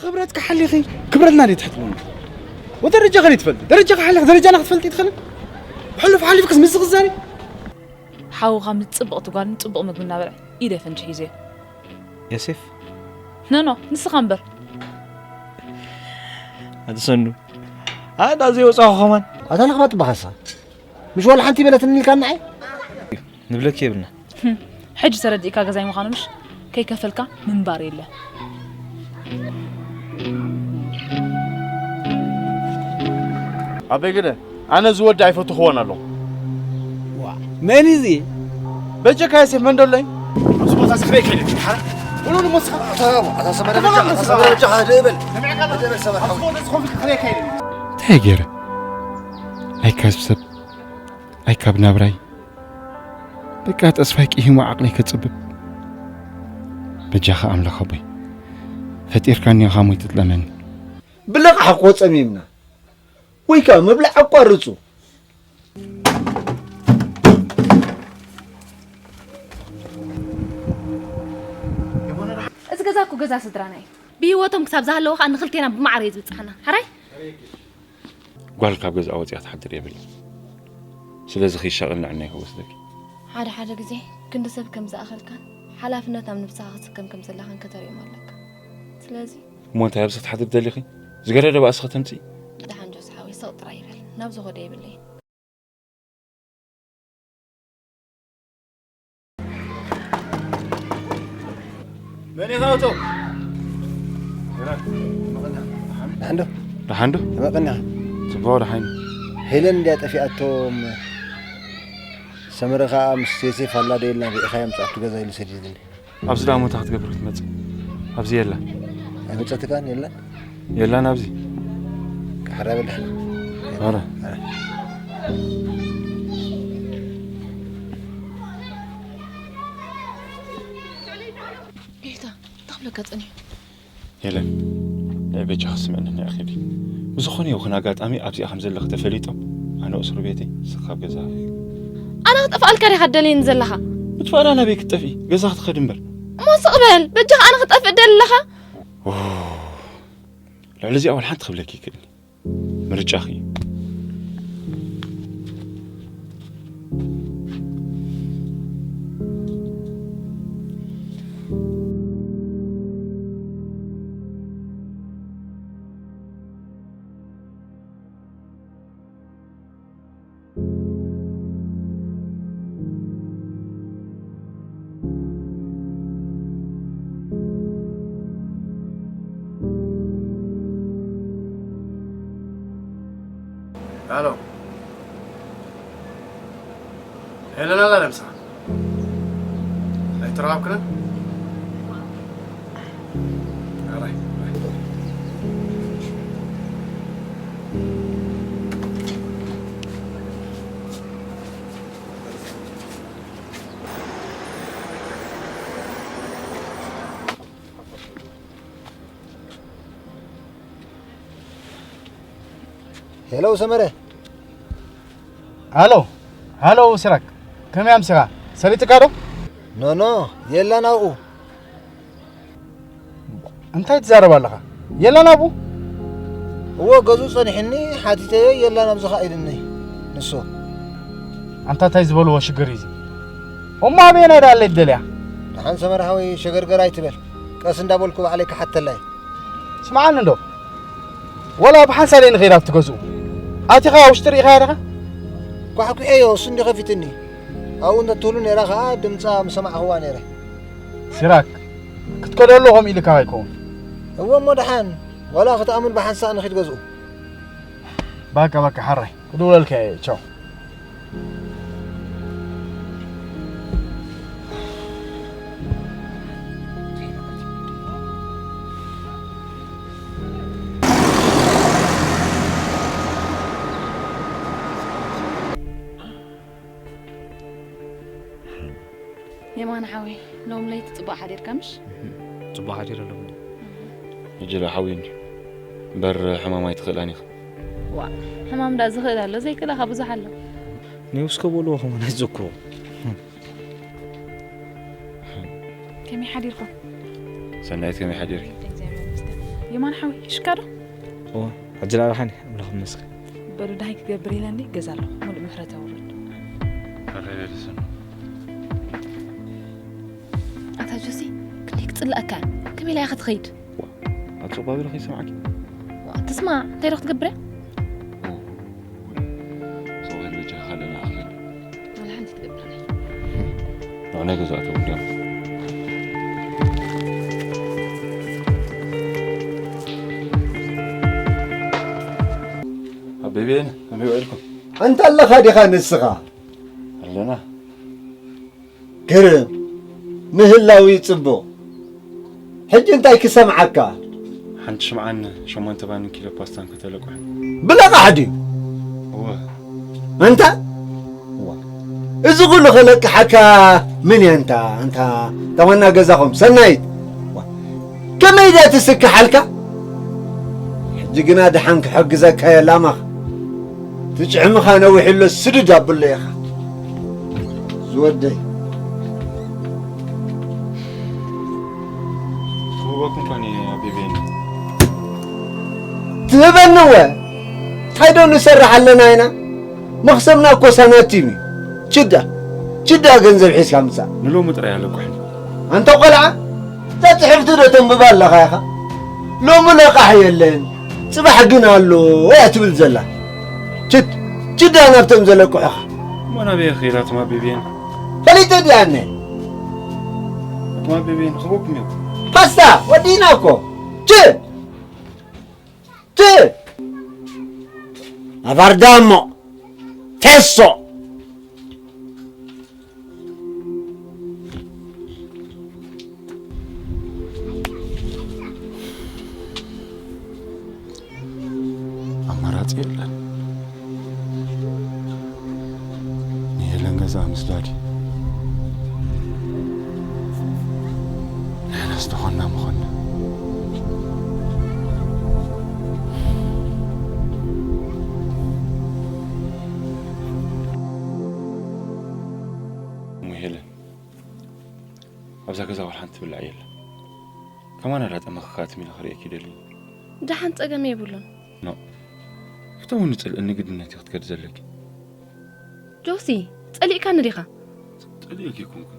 ክብረትካ ሓሊኺ ክብረትና ድዩ ትሕትምና? ወደረጃኻ ድዩ ትፈልጥ? ደረጃኻ ሓሊኺ ደረጃና ክትፈልጥ ይትኽእል? ብሕሉፍ ሓሊፍክስ ምስ ዝኽዛኒ? ሓውኻ ምስ ጽብቕቲ ጓልን ጽቡቕ ምግቢ እናበልዐ ኢደ ፈንጂ ሒዘዮ። ዮሴፍ? ኖ፣ ኖ፣ ንስኻ እምበር። ኣቲ ሰኑ። ኣዳ ዘይወጻኹ ከማን። ኣታ ለኽባጥ በኻሳ። ምሽ ዋላ ሓንቲ በለትኒ ኢልካ ንዓይ? ንብለኪ የብልና። ህም፣ ሕጂ ተረዲእካ ገዛይ ምዃኑ ምሽ? ከይከፈልካ ምንባር የለ። ኣበይ ግደ? ኣነ ዝወዲ ኣይፈትኽዎን ኣለኹ። ዋ፣ መን እዚ? በጀካ ዮሴፍ መን ደሎይ? ኣብዚ ቦታ እዚ ክርእየካ ኢለ። ሓራ? ብሉ ንሞስኻ። ኣታ ሰመረ በጃኻ፣ ኣታ ሰመረ በጃኻ፣ ደበል። ደበል ሰመረ ሓው። እንታይ ገይረ? ኣይ ካብ ሰብ፣ ኣይ ካብ ናብራይ። በቃ ተስፋይ ቅሂሙ ዓቕለይ ከጽብብ። በጃኻ ኣምላኽ ኣቦይ፣ ፈጢርካኒ ኢኻ እሞ ኣይትጥለመኒ። ብለቓሕ እኮ ጸሚምና። ወይ ከኣ ምብላዕ ኣቋርጹ። እዚ ገዛ እኮ ገዛ ስድራና እዩ። ብህይወቶም ክሳብ ዝሃለዉ ከኣ ንኽልቴና ብማዕረ እዩ ዝብጽሓና። ሓራይ? ጓል ካብ ገዛ ወጺኣ ትሓድር የብላን። ስለዚ ከይሻቐል ንዕና ይኸወስደኪ። ሓደ ሓደ ግዜ ክንዲ ሰብ ከም ዝኣኸልካን ሓላፍነት ኣብ ነብስኻ ክትስከም ከም ዘለኻን ከተርእዮም ኣለካ። ስለዚ እሞ እንታይ ኣብዚ ክትሓድር ደሊኺ? ዝገረደ ባእሲ ከተምጽኢ? ደሓን ጆስ ሓወይ፣ ስቕ ጥራይ ይበል። ናብ ዝኾደ የብለይን። መን ኢኻ እቶ? ደሓን ዶ? ደሓን ዶ? ተመቐና። ጽቡቕ ደሓን። ሄለን እንድያ ጠፊኣቶም። ሰመረ ኸኣ ምስ ዮሴፍ ኣላ ዶ የላን ርኢኻያ ምጽኣቱ ገዛ ኢሉ ሰዲድኒ። ኣብዚ ደኣ ሞታ ክትገብር ክትመጽእ? ኣብዚ የላ። ኣይመጸትካን የላን? የላን ኣብዚ። ክሓራ በል ደሓን። ኧረ። ኧረ። ጌታ፣ እንታይ ክብለካ ጸኒሑ? ሄለን፣ ናይ በጃኺ ስምዕኒ ንዕኺ ኢኺ። ብዝኾነ ይኹን ኣጋጣሚ ኣብዚኣ ከም ዘለኺ ተፈሊጦም፣ ኣነ እስር ቤተይ፣ ንስኺ ኣብ ገዛኺ። ኣነ ክጠፍኣልካ ዲኻ ትደልየኒ ዘለኻ? ምጥፋእ ደኣ ናበይ ክትጠፍኢ? ገዛኺ ትኸዲ እምበር። እሞ ስቕ በል፣ በጃኻ ኣነ ክጠፍእ ትደሊ ኣለኻ? ኦ፣ ልዕሊ እዚኣ ዋላ ሓንቲ ክብለኪ ይክእልኒ። ምርጫኺ እዩ። ሄሎ፣ ሄለን ኣላ ዶ ምሳኻ? ኣይተራኸብክን? ኣራይ። ሄሎ ሰመረ። ሃሎ፣ ሃሎ ሲራክ፣ ከመይ ኣምሲኻ? ሰሊጥካ ዶ? ኖ፣ ኖ፣ የላን ኣብኡ። እንታይ ትዛረብ ኣለኻ? የላን ኣብኡ? እወ፣ ገዝኡ ጸኒሕኒ፣ ሓቲተዮ፣ የላን ኣብዚ ኸኣ ኢሉኒ ንሱ። ኣንታ እንታይ ዝበልዎ ሽግር እዩ እዚ? እሞ ኣበየናይ ደኣ ኣለይ ትደልያ? ደሓን ሰመረ ሓወይ፣ ሸገርገር ኣይትበል። ቀስ እንዳበልኩ ባዕለይ ክሓተላ እየ። ስምዓኒ እንዶ፣ ወላ ብሓንሳብ እየ ንኸይድ ኣብቲ ገዝኡ። ኣቲኻ ውሽጢ ርኢኻያ ዲኻ? ኳሕኲሐዮ፣ እሱ እንዲ ከፊትኒ። ኣብኡ እንተትህሉ ነይራ ኸኣ ድምጻ ምሰማዕኽዋ ነይረ። ሲራክ፣ ክትከደሉ ከምኡ ኢልካ ኣይከውን። እወ እሞ ደሓን፣ ዋላ ክትኣምን ብሓንሳእ ንኺድ ገዝኡ። ባቃ፣ ባቃ፣ ሓራይ፣ ክድውለልካ እየ። ቻው። የማነ ሓወይ፣ ሎም ለይቲ ጽቡቕ ሓዲርካ ምሽ? ጽቡቕ ሓዲረ ኣለኹ። ሕጂ ደኣ ሓውዩ እንድዩ እምበር ሕማም ኣይትኽእላን ኢኻ። ዋእ፣ ሕማም ደኣ ዝኽእል ኣሎ፣ ዘይክእላ ኸኣ ብዙሕ ኣሎ። ንየውስከ በልዎ ኸማን ኣይትዘክርዎ። ከመይ ሓዲርኩም? ሰናይት፣ ከመይ ሓዲርኪ? እግዚኣብሔር ይመስገን። የማን ሓወይ፣ ይሽካ ዶ? እወ፣ ሕጂ ላበኻኒ ኣምላኽ ይመስገን። በሉ፣ ደሃይ ክገብር ኢለ እንዲ ገዛ ኣለኹ፣ ሙሉእ ምሕረት የውርድ። ኣረ፣ ደስ ነው። ኣታ ጆሲ፣ ክንደይ ክጽልኣካ እያ። ከመይ ኢላ ኢኻ ትኸይድ? ዋ፣ ኣብ ሱቕ ባቢሎ ከይሰምዓኪ። ዋ፣ ትስማዕ፣ እንታይ ዶ ክትገብር እያ? ኦ፣ ሱቕ ኢሉ በጃኻ ለና ኣኽል። ዋላ ሓንቲ ትገብር። ንዑ ናይ ገዛእቶም እንዲኦም። ኣቤቤን ከመይ ውዒልኩም? ኣንታ ኣለኻ ዲኻ ንስኻ? ኣለና። ግርም ምህላው እዩ ጽቡቕ። ሕጂ እንታይ ክሰምዓካ? ሓንቲ ሽምዓን ሸሞንተ ባንን ኪሎ ፓስታን ከተለቁሕ። ብለቓሕ ድዩ? እወ። ኣንታ? እዋ። እዚ ኹሉ ከለቅሓካ ምን እያ ኣንታ? ኣንታ፣ ኣንታ ዋና ገዛኹም ሰናይት? እዋ። ከመይ ድያ ትስክሓልካ? ሕጂ ግና ደሓን ክሕግዘካ እየ ላማኽ። እቲ ጭሕምኻ ነዊሕ ኣሎ፣ ስድድ ኣብሎ ኢኻ። ዝወደይ። ክህበኩም ኮን እየ ኣቤቤን። ትህበኒ እወ። እንታይ ዶ ንሰርሕ ኣለና ኢና? መኽሰብና እኮ ሳናቲም እዩ። ችዳ፣ ችዳ ገንዘብ ሒዝካ ምጻእ። ንሎሚ ጥራይ ኣለኩሕን። ኣንታ ቆልዓ፣ እዛ ጽሕፍቲ ዶ ተንብባ ኣለኻ ኢኻ? ሎሚ ለቓሕ የለን፣ ጽባሕ ግን ኣሎ እያ ትብል ዘላ። ችድ፣ ችዳ ናብቶም ዘለቅሑኻ። እሞ ናበይ ኸይዳ እቶም ኣቤቤን? ፈሊጠ ድያ እነ? እቶም ኣቤቤን ክህበኩም እዮም። ፓስታ ወዲእና እኮ። ች፣ ች፣ ኣፋርዳሞ፣ ፌሶ። ኣማራጺ የለን። ንሄለን ገዛ ምስዳድ ንሕና ዝተኾንና ምኾንና። እሞ ሄለን፣ ኣብዛ ገዛ ዋላ ሓንቲ ትብላዕ የለን። ከማን ኣላጠመኺ ከኣ ትም ኢለ ክርእየኪ ይደሊ። ደሓን ጸገም የብሉን። ኖ። ፍተውኒ ጽልእኒ ግድነት እዩ ክትከዲ ዘለኪ። ጆሲ፣ ጸሊእካኒ ዲኻ? ጸሊእኪ ኣይኮንኩን።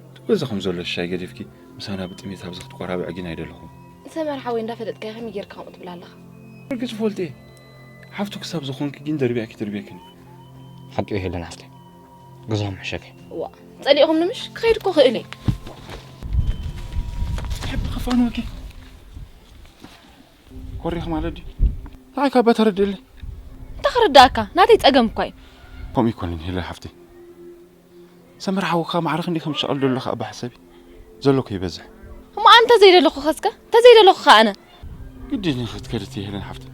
እቲ ገዛ ከም ዘሎ ሻይ ገዲፍኪ ምሳና ብጥሜት ኣብዚ ክትቆራብዒ ግን ኣይደለኹን። ሰመር ሓወይ እንዳፈለጥካዮ ከመይ ጌርካ ከምኡ ትብል ኣለኻ? ብርግጽ ፈልጥ እየ። ሓፍቱ ክሳብ ዝኾንኪ ግን ደርቢያ ኣይክትርብየክን። ሓቂ እዩ ሄለን ሓፍተይ። ገዛኹም ሕሸኪ። ዋ፣ ጸሊእኹምኒ ምሽ? ክኸይድ እኮ ክእል እየ። ሕቢ ክፋንወኪ። ኮሪኽ ማለት ድዩ? ንዓይ ካባ ተረድእለይ። እንታይ ክርዳእካ? ናተይ ጸገም እኳ እዩ። ከምኡ ይኮንን ሄለን ሓፍተይ። ሰመር ሓውካ ማዕረ ክንደይ ከም ዝሸቐል ደሎ ከኣ ብሓሳቢ ዘሎ እኮ ይበዝሕ። እሞ ኣነ እንተዘይደለኹ ኸስከ? እንተዘይደለኹ ከኣ ኣነ? ግድን እዩ ክትከዲ እቲ ሄለን ሓፍተይ።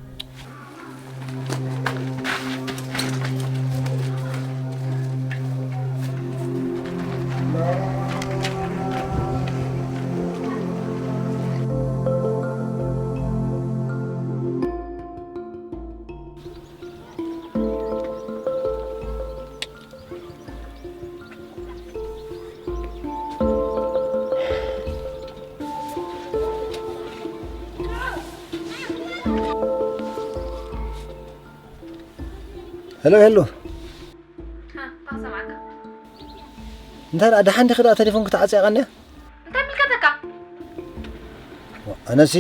ሄሎ፣ ሄሎ። ሃ፣ እንታይ ሰማዕካ? እንታይ ደኣ፣ ደሓን ዲኺ ደኣ? ቴሌፎን ክትዓጽያ ቀንያ? እንታይ ምልከተካ? ኣነሲ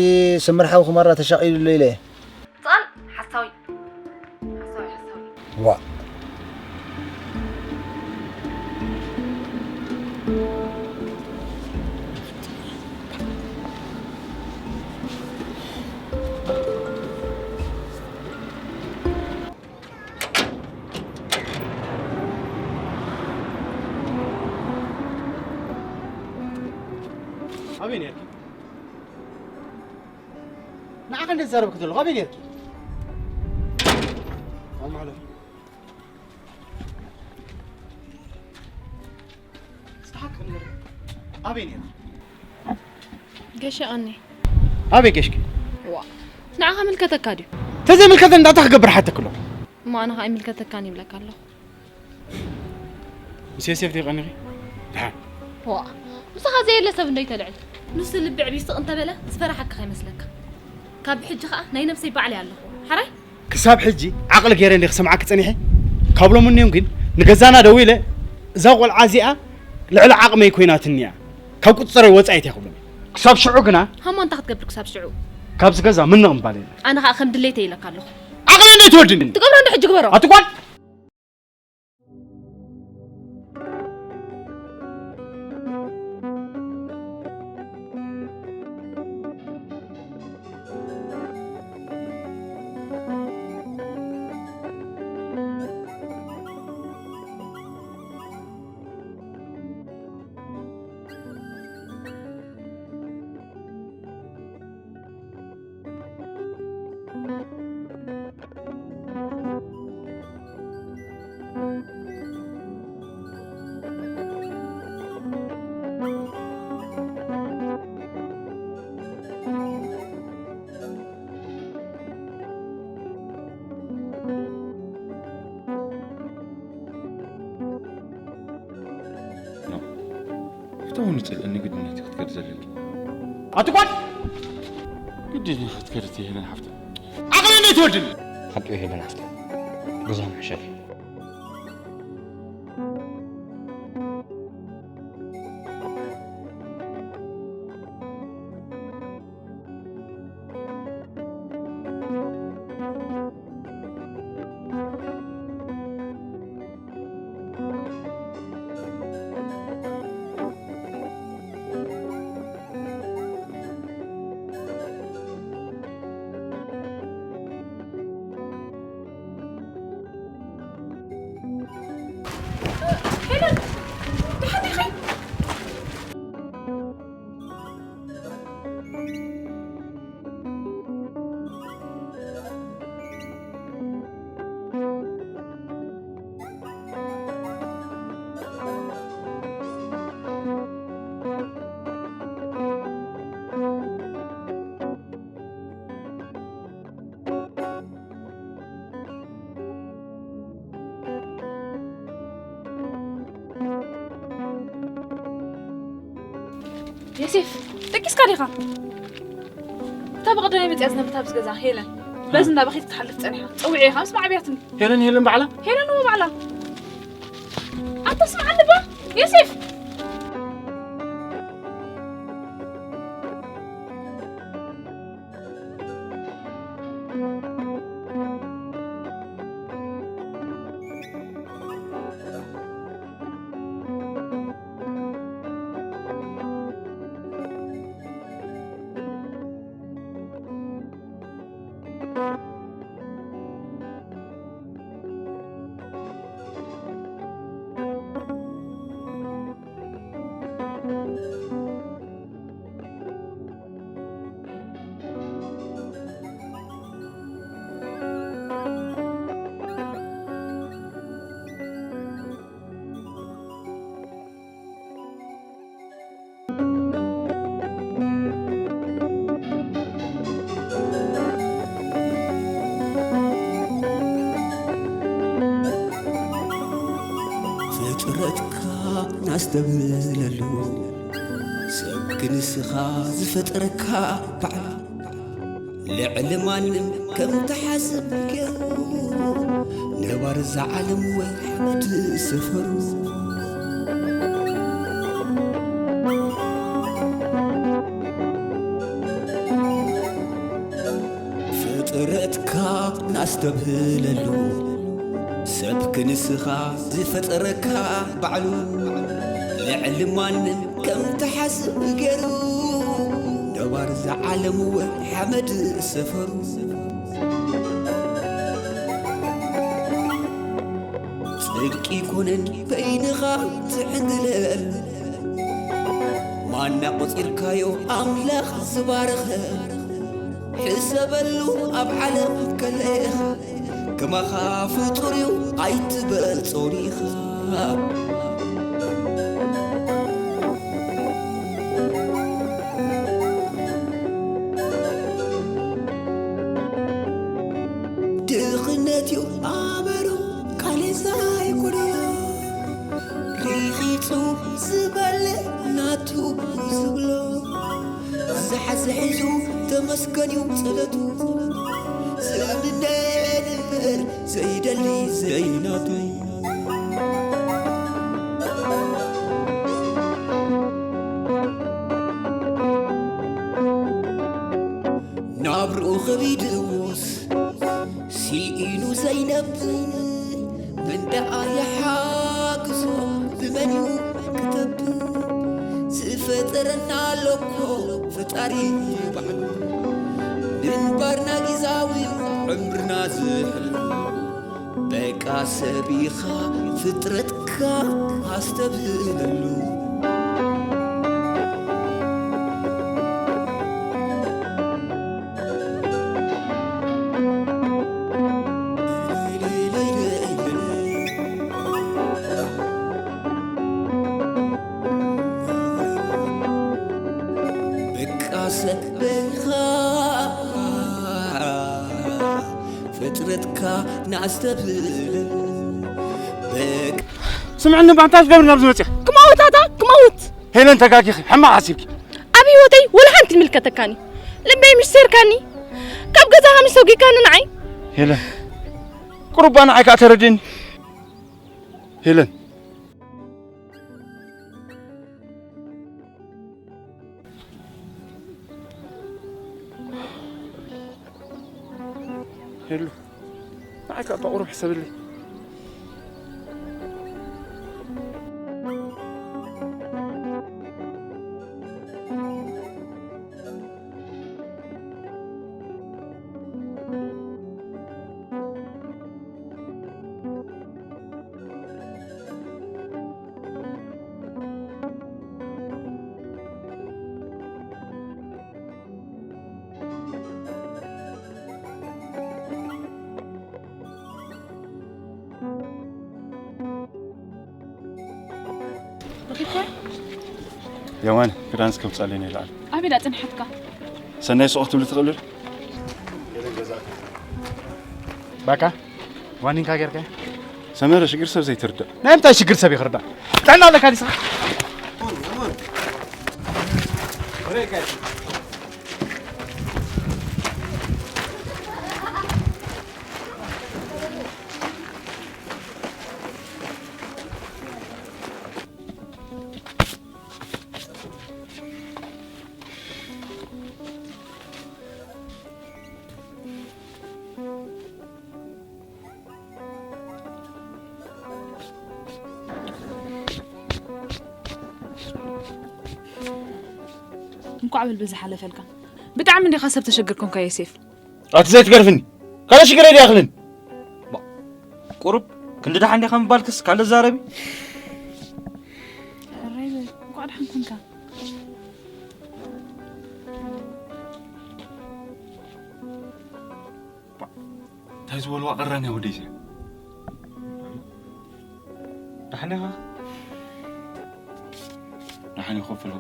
ስምር ሓውኺ ማራ ተሻቒሉለይ ኢለ እየ። ጻል ሓሳዊ። ሓሳዊ፣ ሓሳዊ። ዋ። ኣበይ ነርኪ? ንዓኻ እንደ ዝዛረብክ ዘለኹ ኣበይ ነርኪ? ኣብ ማሕለፍ። ዝተሓቅ ነገር ኣበይ ነርኪ? ገሸ ኣኔ። ኣበይ ገሽኪ? ዋ፣ ንዓኻ ምልከተካ ድዩ? ተዘይምልከተኒ እንታይ ክገብር ሓተክሎ? እሞ ኣነ ኸኣ ኣይምልከተካን ይብለካ ኣለኹ። ምስ ዮሴፍ ዲኺ ቀኒኺ? ደሓን። ዋ፣ ምሳኻ ዘየለ ሰብ እንዶ ይተልዕል። ንሱ ልቢ ዕብዩ ስቕ እንተበለ ዝፈራሓካ ከይመስለካ። ካብ ሕጂ ኸኣ ናይ ነብሰይ ባዕለይ ኣለኹ። ሓራይ? ክሳብ ሕጂ ዓቕሊ ገይረ እንደ ክሰምዓኪ ጸኒሐ። ካብ ሎሚ እኒኦም ግን ንገዛና ደዊለ እዛ ቆልዓ እዚኣ ልዕሊ ዓቕመይ ኮይናትኒ እያ። ካብ ቁጽጽረይ ወጻኢት እያ ክብሎም። ክሳብ ሽዑ ግና ሃሞ እንታይ ክትገብር ክሳብ ሽዑ? ካብዚ ገዛ ምንቕ ምባል የለን። ኣነ ኸኣ ከም ድሌተይ ኢለካ ኣለኹ። ዓቕሊ እንደ ትወድኒ። ትገብሮ እንደ ሕጂ ግበሮ። ኣትጓል! ፍታውን ይጽልእኒ ግድነት ክትከድ ዘለኪ። ኣቲ ጓል! ግድን ክትከድ እቲ ሄለን ሓፍታ። ዓቕሊ እንዴት ይወድል? ሓቂ ሄለን ሓፍታ። ብዙ ምሕሸር። ሄለን፣ ደሓን ዲኺ? ዮሴፍ፣ ደቂስካ ዲኻ? እታ ብቐደመይ መጺኣ ዝነበረት ኣብዚ ገዛ ሄለን፣ በዚ እንዳበኸየት ክትሓልፍ ጸኒሓ። ጸዊዐ ኢኻ ምስ ማዕብያትኒ። ሄለን፣ ሄለን ባዕላ? ሄለን እሞ ባዕላ። ኣታ ስምዓኒ እባ፣ ዮሴፍ! ፍጥረትካ ናስተብህለሉ፣ ሰብ ክንስኻ ዝፈጠረካ ባዕሉ፣ ልዕሊ ማንም ከም ትሓስብ ገይሩ፣ ነባሪ እዛ ዓለም ወይ ሓመድ ሰፈሩ። ፍጥረትካ ናስተብህለሉ፣ ሰብ ክንስኻ ዝፈጠረካ ባዕሉ፣ ልዕሊ ማንም ከም ትሓስብ ገይሩ፣ ነባሪ እዛ ዓለም ወይ ሓመድ ሰፈሩ። ጽድቂ ኮነን በይንኻ ትዕንግለል፣ ማና ቆጺርካዮ ኣምላኽ ዝባረኸ፣ ሕሰበሉ ኣብ ዓለም ከለኻ፣ ከማኻ ፍጡር እዩ ኣይትበል ጾሪኻ። ድኽነት እዩ ኣበሩ ካሌዛ ይኮነ ሪኺጹ ዝበለ ናቱ ዝብሎ ዝሓዘ ሒዙ ተመስገን እዩ ጸለቱ። ዝእምነን እምበር ዘይደሊ ዘይናቱ። ናብርኡ ከቢድዎስ ስኢኑ ዘይነብር፣ መን ደኣ ይሓግዞ፣ ብመን እዩ ክተብር? ዝፈጠረና ኣሎ እኮ ፈጣሪ ባዕሉ፣ ምንባርና ግዛዊ፣ ዕምርና ዝሕሉ። በቃ ሰብ ኢኻ ፍጥረትካ ኣስተብህለሉ። በቃ ሰብ ኢኻ ፍጥረትካ ናስተብህል። በቃ ስምዕኒ፣ ብኣንታ ዝገብር ናብ ዝመጽእ ክመውት ኣታ ክመውት። ሄለን፣ ተጋጊኺ፣ ሕማቕ ሓሲብኪ። ኣብ ህይወተይ ወላ ሓንቲ ይምልከተካኒ። ልበይ ምሽ ሴርካኒ። ካብ ገዛኻ ምሽ ሰጒካኒ ንዓይ። ሄለን፣ ቁሩባ ንዓይ ከኣ ተረድእኒ። ሄለን። ሄሉ፣ ንዓይ ከኣ እባ ቁሩብ ሕሰብለይ። ረኺብካ? የማን፣ ክዳንስ ከውጻለይ ነይረ። ኣበይ ደኣ ጸኒሓትካ? ሰናይ፣ ሱቕ ክትብሊ ትኽእሊ ዶ? ባካ፣ ዋኒንካ ጌርካ? ሰመረ፣ ሽግር ሰብ ዘይትርዳእ። ናይ ምንታይ ሽግር ሰብ ይኽርዳእ? ጥዕና ኣለካ ዲስኻ? እንኳዕ በል ብዝሓለፈልካ። ብጣዕሚ እንዲኻ ሰብ ተሸግር ኮንካ ዮሴፍ። ኣቲ ዘይትገርፍኒ። ካልእ ሽግረይ ድያኽልን? ባ-፣ ቁሩብ ክንዲ ደሓን ዲኻ ምባልክስ ካልእ ዛረቢ? ሕራይ በል፣ እንኳዕ ደሓን ኮንካ። ባ-፣ እንታይ ዝበልዋ ቀራንያ ወደይ እዚኣ? ደሓን ኢኻ? ደሓን ይኸፍሎ።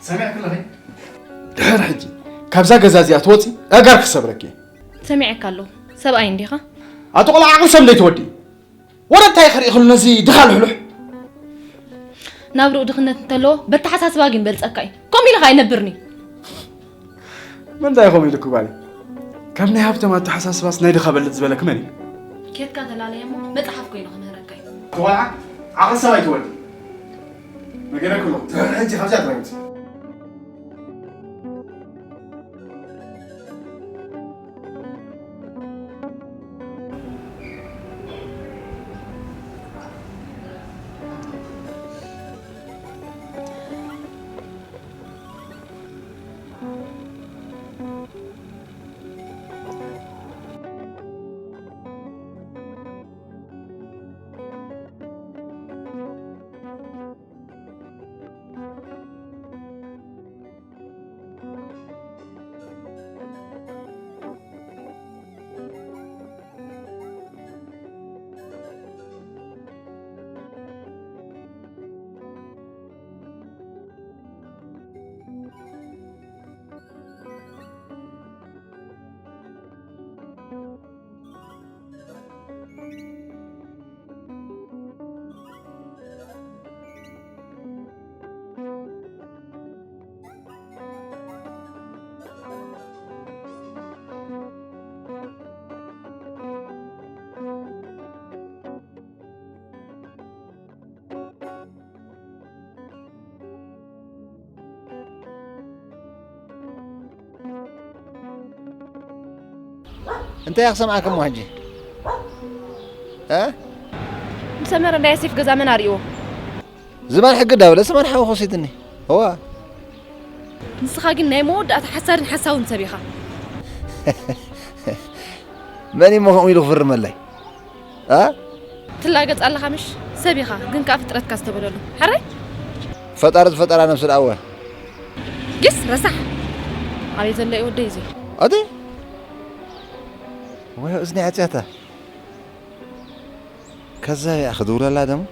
ሰሚዕኪ ኣለኺ? ድሕር ሕጂ ካብዛ ገዛ እዚኣ ትወፂ፣ ኣእጋር ክሰብረኪ እየ። ሰሚዐካ ኣለኹ። ሰብኣይ እንዲኻ? ኣቲ ቆልዓ ዓቕሊ ሰብ እንዶ ኣይትወዲ። ወረ እንታይ ክርኢ ክሉ ነዚ ድኻ ልሕሉሕ? ናብርኡ ድኽነት እንተለዎ፣ በተሓሳስባ ግን በልጸካ እዩ። ከምኡ ኢልኻ ኣይነብርኒ። መን እንታይ ከምኡ ኢልክ ጓለይ? ካብ ናይ ሃብቶም ኣተሓሳስባስ ናይ ድኻ በልጽ ዝበለክ መን እዩ? ኬድካ ተላለየ እሞ መጽሓፍ ኮይኑ ክምህረካ እዩ። ኣቲ ቆልዓ ዓቕሊ ሰብ ኣይትወዲ። ነገረክ ኣለኹ። ድሕሪ ሕጂ ካብዚኣ ትበልጽ። እንታይ ክሰምዓኩም ሕጂ? እ? ንሰመረ እንዳ የሴፍ ገዛ መን ኣርእዎ? ዝማን ሕጊ ዳብለ ዝማን ሓው ኾሲትኒ። እዋ። ንስኻ ግን ናይ መወዳእታ ሓሳድን ሓሳውን ሰብ ኢኻ። መን እሞ ከምኡ ኢሉ ክፍርመለይ? እ? ትላገጽ ኣለኻ ምሽ? ሰብ ኢኻ ግን ከኣ ፍጥረትካ ዝተበደሉ። ሕራይ? ፈጣሪ ዝፈጠራ ነብሲ ደኣወ። ግስ ረሳሕ። ኣበይ ዘሎ እዩ ወደይ እዚ? ኣቲ ወይ እዝኒ ዓጽያታ። ከዛ እያ ክድውለላ ደሞ።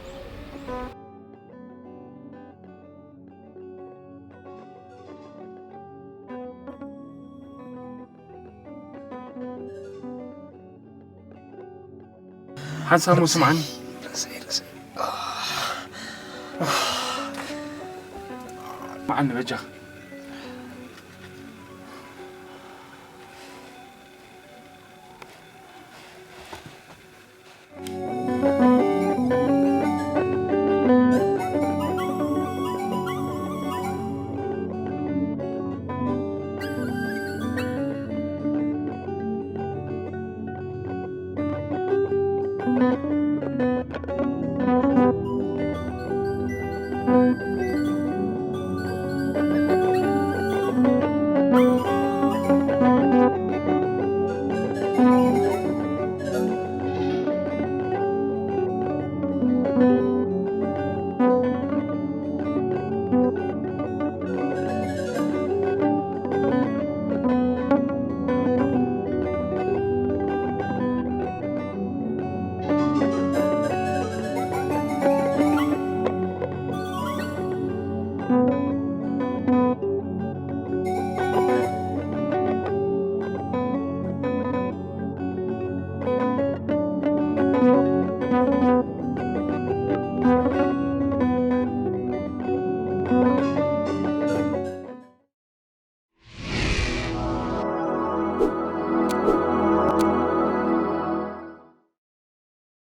ሓንሳብ ሞ ስምዓኒ። ስምዓኒ በጃኻ።